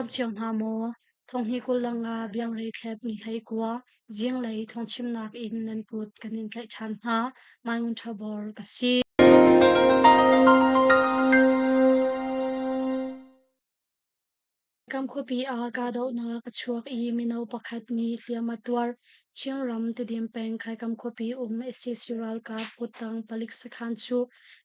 Nan dam cio hna maw? Thonghni 25 biangrei thlep ni 19 zinglei thawngchimnak in nan kut kan in tlaih ṭhan hna. Mai Ngun Ṭha Bor ka si. Kam khuapi ah kahdohnak a chuak i mino pakhat nih hliam a tuar. Chinram Tedim peng Khaikam khuapi um sac ralkap kuttang palik sakhan cu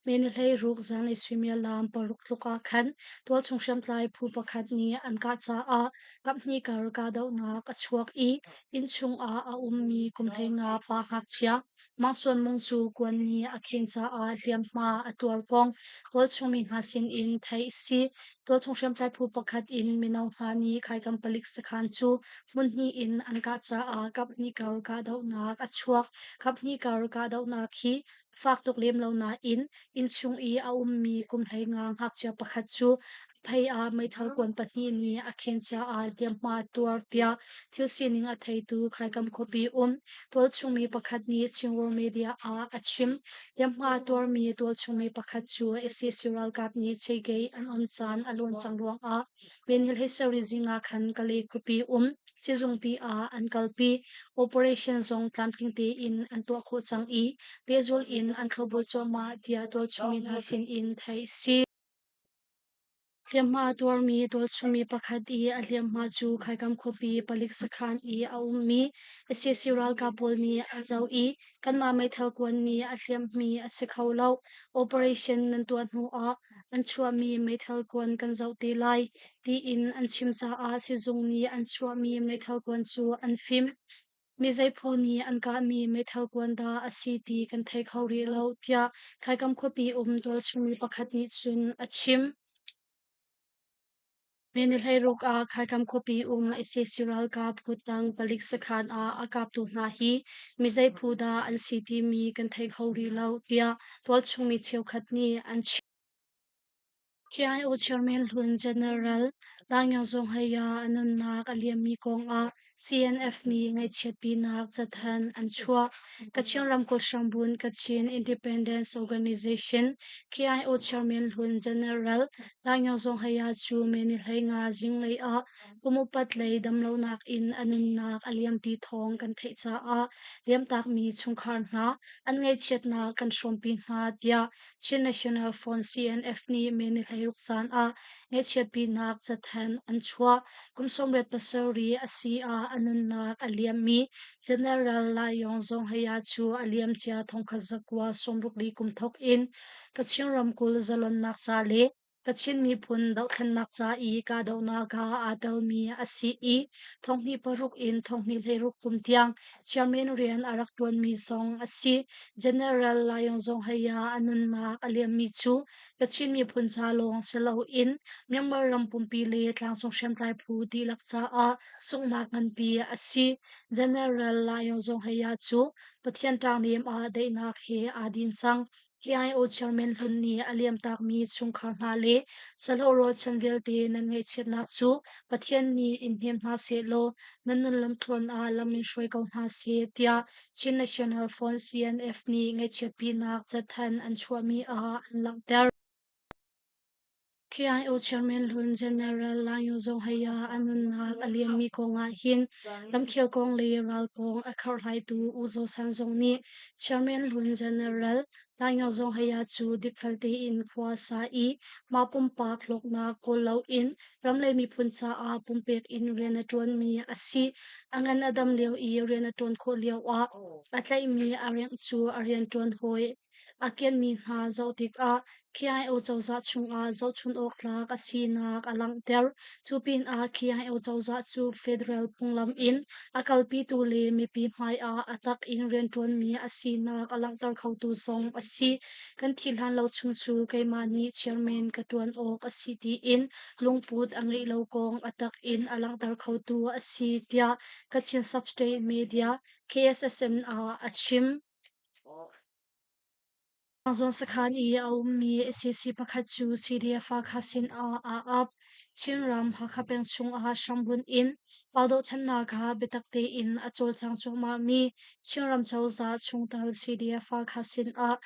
May ni 16 zanlei suimilam 6 tluk ah khan tualchung hriamtlai phu pakhat nih an kah caah kaphnih kar kahdohnak a chuak i innchung ah a ummi kum 15 pa ngakchia Mah Suanmung cu kuan nih a khen caah hliamhma a tuar kong tualchung mi hna sinin theih a si. Tualchung hriamtlai phu pakhat in mino hna nih Khaikam palik sakhan cu hmunhnih in an kah caah kaphnih kar kahdohnak a chuak. Kaphnih kar kahdohnak hi fak tuk lem lo nain innchung i a ummi kum 15 ngakchia pakhat cu phei ah meithal kuan pahnih nih a khen caah hliamhma a tuar tiah thil sining a theitu Khaikam khuapi um tualchungmi pakhat nih Chinworld Media ah a chim. Hliamhma a tuarmi tualchungmi pakhat cu sac ralkap nih Cheigei an on caan a lawn cang ruangah Benhil Hisari zing ah khan Kalay khuapi um sizungpi ah an kalpi. Operation zong tlamtling tein an tuah khawh cang i pehzul in an thlopbul cuahmah tiah tualchungmi hna sinin theih a si. Hliamhma a tuarmi tualchungmi pakhat i a hliamhma cu Khaikam khuapi palik sakhan i a ummi sac ralkap pawl nih an zoh i kanmah meithal kuan nih a hliamhmi a si kho lo. Operation nan tuah hnu ah an chuahmi meithal kuan kan zoh te lai, tiin an chim caah sizung nih an chuahmi meithal kuan cu an fim. Mi zeiphu nih an kahmi meithal kuan dah a si ti kan thei kho rih lo, tiah Khaikam khuapi um tualchungmi pakhat nih cun a chim. May ni 16 ah Khaikam khuapi um sac ralkap kuttang palik sakhan ah a kaptu hna hi mi zeiphu dah an si timi kan thei kho rih lo, tiah tualchungmi cheukhat nih an chim. KIO Chairman hlun General Langyang Zawng Haya a nunnak a liammi kongah CNF nih ngaihchiatpinak cathanh an chuah. Kachin ramkulh hrambun Kachin Independence Organization KIO Chairman hlun General Langyang Zawng Haya cu May ni 15 zinglei ah kum upat lei damlonak in a nunnak a liam ti thawng kan theih caah liamtakmi chungkhar hna an ngaihchiatnak kan hrawmpi hna tiah Chin National Front CNF nih May ni 16 zan ah ngaihchiatpinak cathanh an chuah. Kum 97 a si ah a nunnak a liammi General Lai Yong Zawnghaya cu a liamcia 1964 kum thawk in Kachin ramkulh zalonnak ca le Kachin miphun dohthlennak ca i kahdohnak ah aa telmi a si i 2006 in 2016 kum tiang chairman rian a rak ṭuanmi zong a si. General Lai Yong Zawnghaya a nunnak a liammi cu Kachin miphun ca lawng si loin Myanmar ram pumpi le tlangcung hriamtlai phu dihlak caah sunghnak nganpi a si. General Lai Yong Zawnghaya cu Pathian ṭangnem ah daihnak he aa din cang. KIO chairman hlun nih a liamtakmi chungkhar hna le sahlawh rualchan vialte nan ngaihchiatnak cu Pathian nih in hnem hna sehlaw nan nun lamthluan ah lam in hruai ko hna seh tiah Chin National Front CNF nih ngaihchiatpinak cathanh an chuahmi ah an langhter. KIO chairman hlun General Lai Zawnghaya a nunnak a liammi kong ah hin ramkhel kong le ral kong a kherhhlaitu U Zaw San zong nih chairman hlun General Lai Zawnghaya cu dikfel tein khua sa i mah pumpak hlawknak kawl loin ram le miphun caah pumpek in rian a ṭuanmi a si. A ngan a dam lio i rian a ṭuan khawh lioah a tlaihmi a rengh cu a rianṭuan hawi A kianmi hna zoh tikah KIO cozah chungah zohchun awk tlak a sinak a langhter. Cu pinah KIO cozah cu federal phunglam in a kalpitu le mipi hmaiah a tak in rianṭuanmi a sinak a langhter khotu zong a si. Kan thih hlan lo chung cu keimah nih chairman ka ṭuan awk a si tiin lungput a ngeih lo kong a tak in a langhter khotu a si, tiah Kachin Sub-State Media KSSM ah a chim. Zawn sakhan i a ummi sac pakhat cu CDF Hakha sinah aa ap. Chinram Hakha peng chungah hrambunh in raldohthlennak ah biatak tein a cawlcang cuahmahmi Chinram cozah chungtel CDF Hakha sinah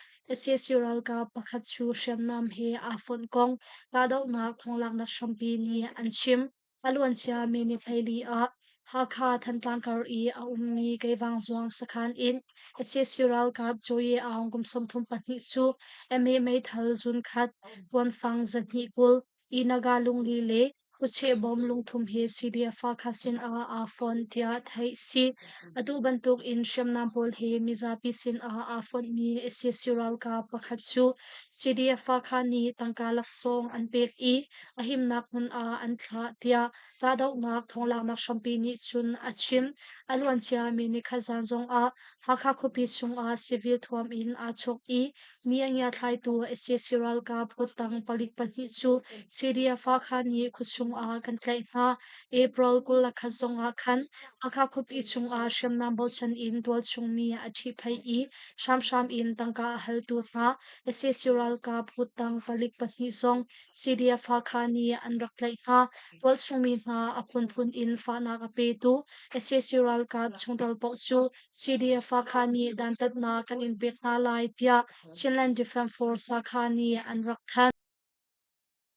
sac ralkap pakhat cu hriamnam he aa fonh kong kahdohnak thonglaknak hrampi nih an chim. A luancia mi ni 14 ah Hakha Thantlang kar i a ummi Keivangzuang sakhan in sac ralkap Joe Aung kum 32 cu MA meithal zunkhat, kuanfang 220, Inaga lungli le Khuacheh bawm lungthum hi CDF Hakha sinah aa fonh tiah theih si. Atu bantuk in hriamnam pawl hi mizapi sinah aa fonhmi sac ralkap pakhat cu CDF Hakha nih tangka laksawng an pek i a himnak hmun ah an thlah tiah kahdohnak thawnglaknak hrampi nih cun a chim. A luancia mi nikhat zan zongah Hakha khuapi chungah civil thuam in aa chawk i mi a ngiathlaitu sac ralkap kuttang palik pahnih cu CDF Hakha nih khuachung ah kan tlaih hna. April 21 zongah khan Hakha khuapi chungah hriamnam bochan in tualchung mi a ṭhihphaih i hramhram in tangka a haltu hna sac ralkap kuttang palik pahnih zong CDF Hakha nih an rak tlaih hna. Tualchung mi hna a phunphun in fahnak a petu sac ralkap chungtel paoh cu CDF Hakha nih dantatnak kan in pek hna lai tiah Chinland Defence Force Hakha nih an rak thanh.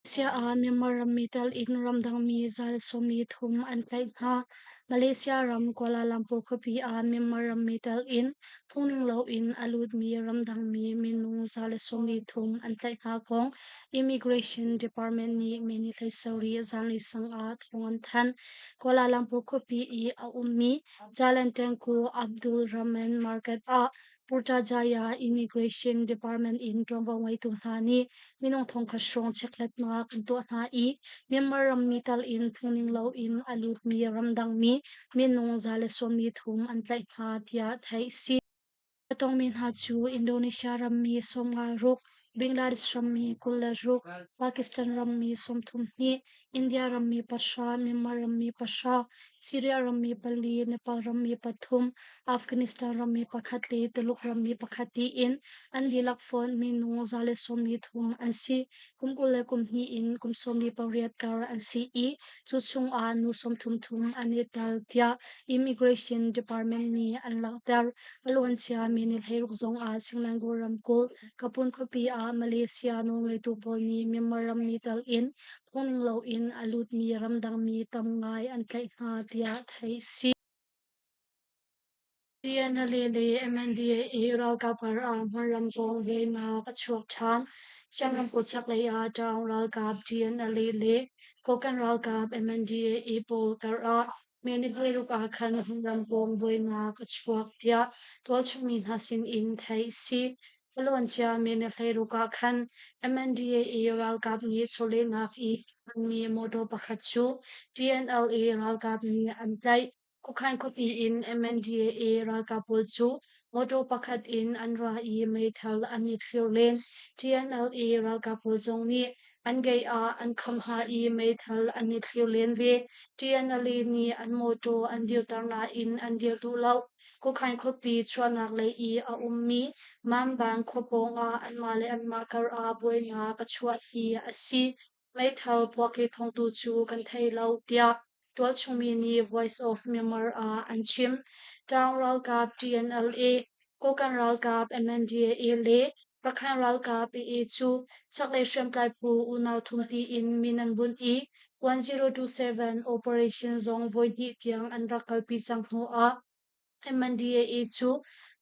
Malaysia ah Myanmar rammi tal in ramdangmi zal 43 an tlaih hna. Malaysia ram Kuala Lumpur khuapi ah Myanmar rammi tal in phungning loin a lutmi ramdangmi minung 133 an tlaih hna kong Immigration Department nih May ni 17 zanlei sang ah thawng an thanh. Kuala Lumpur khuapi i a ummi Jalan Tengku Abdul Rahman Market ah Putrajaya Immigration Department in ṭuanvo ngeitu hna nih minung thongkhat hrawng chekhlatnak an tuah hna i Myanmar rammi tal in phungning loin a lutmi ramdangmi minung 133 an tlaih hna tiah theih si. A tongmi hna cu Indonesia rammi 56, Bangladesh rammi 26, Pakistan rammi 32, India rammi pahra, Myanmar rammi pahra, Syria rammi pali, Nepal rammi pathum, Afghanistan rammi pakhat le Tuluk rammi pakhat tiin an dihlak fonh minung 133 an si. Kum 22 in kum 18 kar an si i cu chungah nu 33 an i tel tiah Immigration Department nih an langhter. A luancia mi ni 16 zongah Singlangur ramkulh Kapun khuapi ah Malaysia nawlngeitu pawl nih Myanmar rammi tal in phungning loin a lutmi ramdangmi tam ngai an tlaih hna tiah theih si. CNLA le MNDAA ralkap kar ah hmarram pawng buainak a chuak ṭhan. Shan ramkulh chaklei ah Taung ralkap TNLA le Kokang ralkap MNDAA pawl kar ah May ni 16 ah khan hmunram pawng buainak a chuak tiah tualchung mi hna sin in theih a si. A luancia May ni 16 ah khan MNDAA ralkap nih chawlehnak i hmanmi motor pakhat cu TNLA ralkap nih an tlaih. Khuakhan khuapi in MNDAA ralkap pawl cu motor pakhat in an ra i meithal an i thlir len. TNLA ralkap pawl zong nih an gate ah an kham hna i meithal an i thlir len ve. TNLA nih an motor an dirter nain an dir duh lo. Khuakhan khuapi chuahnak lei i a ummi Mambang khua pawng ah anmah le anmah kar ah buainak a chuah hi a si. Meithal puakeh thawngtu cu kan thei lo, tiah tualchungmi nih Voice of Myanmar ah an chim. Taung ralkap TNLA, Kokang ralkap MNDAA le Rakhine ralkap AA cu chaklei hriamtlai phu unau thum tiin min an bunh i 1027 operation zong voihnih tiang an rak kalpi cang hnu ah MNDAA cu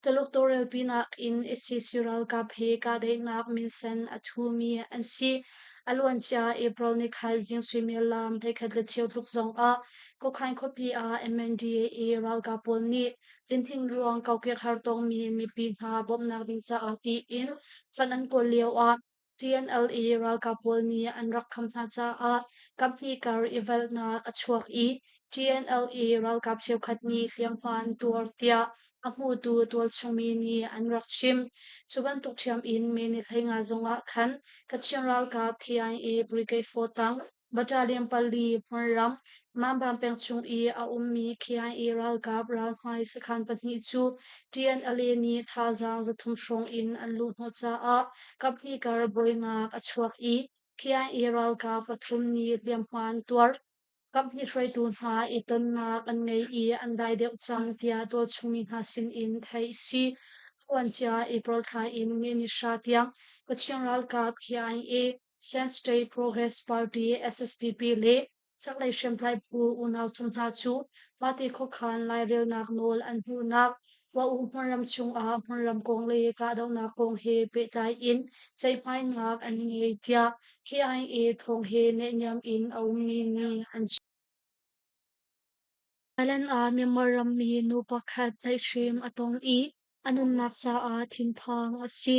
Tuluk tawlrelpinak in sac ralkap he kahdaihnak minsen a thumi an si. A luancia April nikhat zing suimilam 11:15 tluk zongah Kokhain khuapi ah MNDAA ralkap pawl nih lihnin ruang kokek hartongmi mipi hna bawmhnak ding caah tiin fund an kawl lioah TNLA ralkap pawl nih an rak kham hna caah kaphnih kar i velhnak a chuak i TNLA ralkap cheukhat nih hliamhma an tuar tiah a hmutu tualchungmi nih an rak chim. Cu bantuk ṭhiam in May ni 15 zongah khan Kachin ralkap KIA Brigade 4 tang Battalion pali hmunram Mambam peng chung i a ummi KIA ralkap ralhmai sakhan pahnih cu TNLA nih thazaang 300 hrawng in an luhhnawh caah kaphnih kar buainak a chuak i KIA ralkap pathum nih hliamhma an tuar. Kaphnih hruaitu hna i tonnak an ngei i an dai deuh cang tiah tualchungmi hna sinin theih a si. A luancia April thla in May ni hra tiang Kachin ralkap KIA, Shan State Progress Party SSPP le Chaklei hriamtlai phu unau thum hna cu mahti khuakhan lairelnak nawl an hmuhnak Wa-u hmunram chungah hmunram kong le kahdohnak kong he pehtlai in ceihmainak an ngei tiah KIA thawng he naihniam in a ummi nih an chim. Thailand ah Myanmar rammi nu pakhat tlaihhrem a tong i a nunnak caah thinphang a si.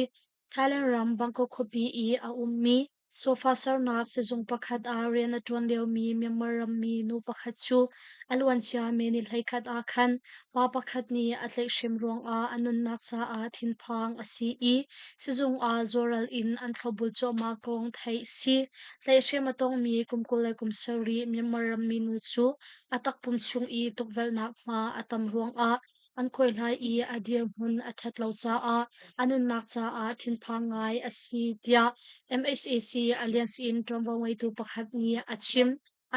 Thailand ram Bangkok khuapi i a ummi sofa sernak sizung pakhat ah rian a ṭuan liomi Myanmar rammi nu pakhat cu a luancia May ni 11 ah khan pa pakhat nih a tlaihhrem ruangah a nunnak caah thinphang a si i sizung ah zuaral in an thlopbul cuahmah kong theih a si. Tlaihhrem a tongmi kum 27 Myanmar rammi nu cu a takpum chung i tukvelhnak hma a tam ruangah an khuaihlai i a dirhmun a ṭhat lo caah a nunnak caah thinphang ngai a si tiah MHAC Alliance in ṭuanvo ngeitu pakhat nih a chim.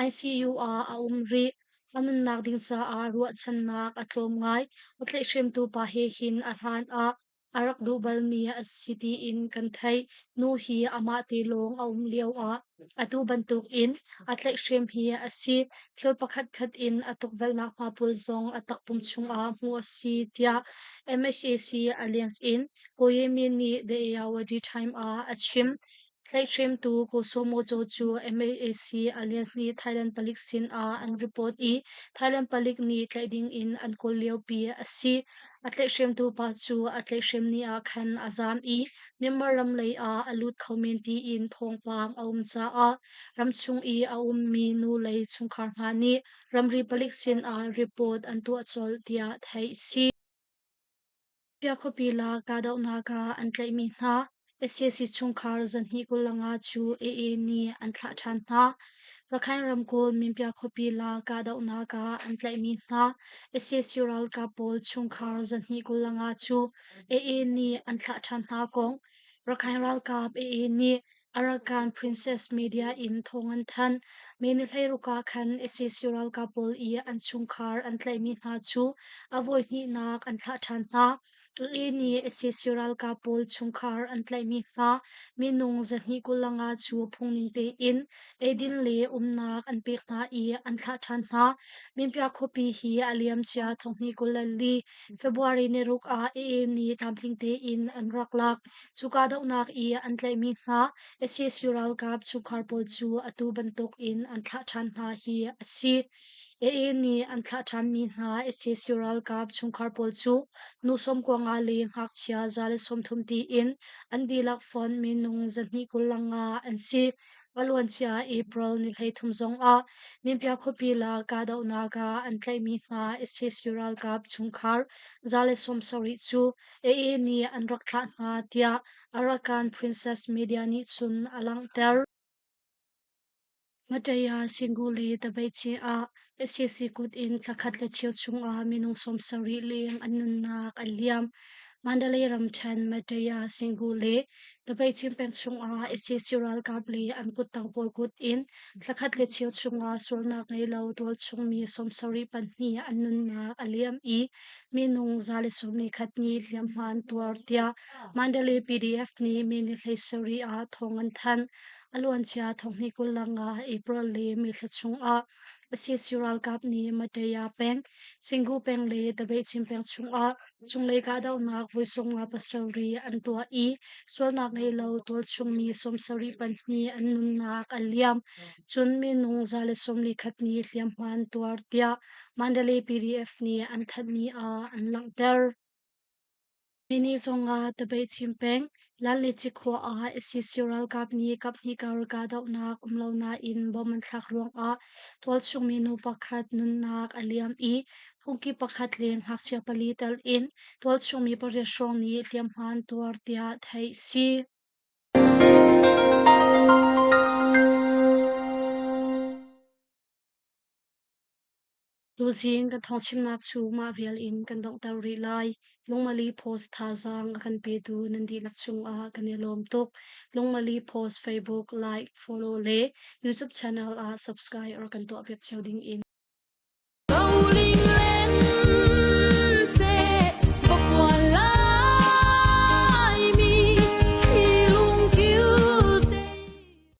ICU ah a um rih. A nunnak ding caah ruahchannak a tlawm ngai. A tlaihhremtu pa he hin a hlan ah a rak duh balmi a si tiin kan theih. Nu hi amah te lawng a um lioah atu bantukin a tlaihhrem hi a si. Thil pakhatkhat in a tukvelhnak hma pawl zong a takpum chungah hmuh a si tiah MHAC Alliance in Koye Min nih The Ayeyarwady Time ah a chim. Tlaihhremtu Ko Saw Maw Caw cu MAAC Alliance nih Thailand palik sin ah an report i Thailand palik nih tlaih ding in an kawl liopi a si. A tlaihhremtu pa cu a tlaihhrem ni ah khan a zaam i Myanmar ram lei ah a lut kho men tiin thawngpang a um caah ramchung i a ummi nu lei chungkhar hna nih ramri palik sin ah report an tuah colh tiah theih a si. Pia khuapi la kahdohnak ah an tlaihmi hna sac chungkhar 225 cu AA nih an thlah ṭhan hna. Rakhine ramkulh Minpia khuapi la kahdohnak ah an tlaihmi hna sac ralkap pawl chungkhar 225 cu AA nih an thlah ṭhan hna kong Rakhine ralkap AA nih Arakan Princess Media in thawng an thanh. May ni 16 ah khan sac ralkap pawl i an chungkhar an tlaihmi hna cu a voihnihnak an thlah ṭhan hna. AA nih sac ralkap pawl chungkhar an tlaihmi hna minung 225 cu phungning tein eidin le umnak an pek hna i an thlah ṭhan hna. Minpia khuapi hi a liamcia 2024 February ni ruk ah AA nih tlamtling tein an rak lak. Cu kahdohnak i an tlaihmi hna sac ralkap chungkhar pawl cu atu bantuk in an thlah ṭhan hna hi a si. AA nih an thlah ṭhanmi hna sac ralkap chungkhar pawl cu nu 95 le ngakchia 130 tiin an dihlak fonh minung 225 an si. A luancia April ni 33 zongah Minpia khuapi la kahdohnak ah an tlaihmi hna sac ralkap chungkhar 170 cu AA nih an rak thlah hna tiah Arakan Princess Media nih cun a langhter. Mataya Singu le Tabeihcih ah sac kut in thlakhat le cheu chungah minung 70 leng an nunnak an liam. Mandalay ramṭhen Mataya Singu le Tabeihcih peng chungah sac ralkap le an kuttang pawl kut in thlakhat le cheu chungah sualnak ngei lo tualchung mi 72 an nunnak a liam i minung 141 nih hliamhma an tuar tiah Mandalay PDF nih May ni 17 ah thawng an thanh. A luancia thonghnih 25 April le May thla chungah sac ralkap nih Mataya peng, Singu peng le Tabeihcin peng chungah cunglei kahdohnak voi 57 an tuah i sualnak ngei lo tualchung mi 74 an nunnak a liam. Cun minung 141 nih hliamhma an tuar tiah Mandalay PDF nih an thanhmi ah an langhter. Mini zongah Tabeihcin peng Lanleci khua ah sac ralkap nih kaphnih kar kahdohnak um lo nain bomb an thlak ruangah tualchung minu pakhat nunnak a liam i phungki pakhat le ngakchia pali tel in tualchung mi pariat hrawng nih hliamhma an tuar tiah theih a si. Tuzing kan thawngchimnak cu mah vial in kan donghter rih lai. Lungmali Post thazaang a kan petu nan dihlak cungah kan i lawm tuk. Lungmali Post Facebook like, follow le YouTube channel ah subscribe or kan tuahpiak cio ding in.